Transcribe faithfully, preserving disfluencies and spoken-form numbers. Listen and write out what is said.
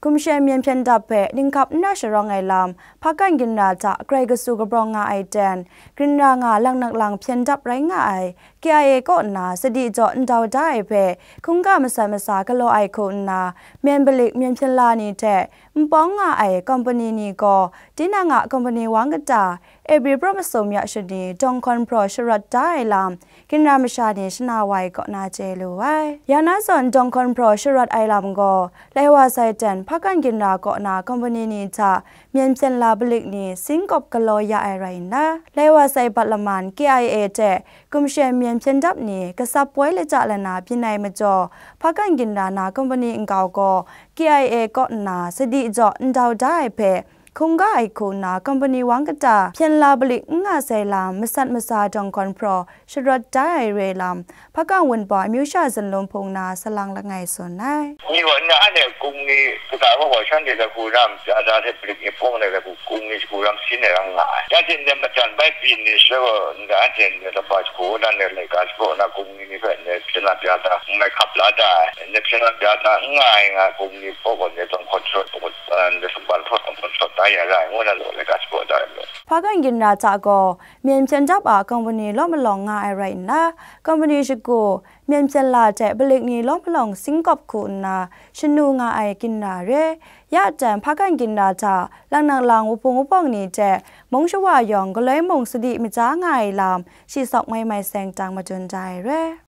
Kumshen Myen Hpyen Dap hpe ninghkap n ra sharawng ai lam, Hpakan Ginra hta grai kasu kabrawng nga ai ten, ginra nga laknak lang hpyen dap rai nga ai K I A kaw nna sadi jaw ndau da ai hpe, hkungga masat masa galaw ai hku nna, Myen Balik Myen Hpyen La ni hte npawng nga ai kompani ni gaw, tinang a kompani wang kata, April pra masum ya shani dawng hkawn hpraw sharawt da ai lam, ginra masha ni shana wa ai kaw na chye lu ai. Ya na zawn dawng hkawn hpraw sharawt ai lam gaw, lai wa sai ten Hpakan Ginra kaw na kompani ni hta Myen Hpyen La balik ni singkawp galaw ya ai rai nna, lai wa sai bat laman K I A hte Kumshen Myen Hpyen Dap ni kasap poi lata lana byin ai majaw, Hpakan Ginra na kompani nkau gaw K I A kaw nna sadi jaw ndau da ai hpe, hkungga ai hku nna kompani wang kata Hpyen La balik n nga sai lam masat masa dawng hkawn hpraw sharawt da ai re lam, Hpakan Wunpawng amyu sha zunlum hpung na salang langai tsun ai. Ni gaw nna anhte kung ni kata gaw gaw shanhte lahku ram pya da hte balik ni pawng ai lahku kung ni shagu ram sin ai ram nga ai. Ya hte ndai matan bai byin ni sha gaw nna anhte ndai laba shagu dan ai laika shapraw na kung ni ni hpe ndai hpyen la pya da, n mai hkap la da ai, ndai hpyen la pya da n nga ai nga kung ni hpaw gaw ndai dawng hkawn sharawt, ndai sumpan hpaw dawng hkawn sharawt da ya ra ai, ngu na law laika shapraw da ai majaw. Hpakan Ginra hta gaw, Myen Hpyen Dap a kompani law malawng nga ai rai nna, kompani shagu, Myen Hpyen La hte balik ni law malawng singkawp hku nna, shanu nga ai ginra re. Ya ten Hpakan Ginra hta, laknak lang wuhpung wupawng ni hte, mung shawa yawng galoi mung sadi maja nga ai lam, shi sawk mai mai seng tang madun da ai re.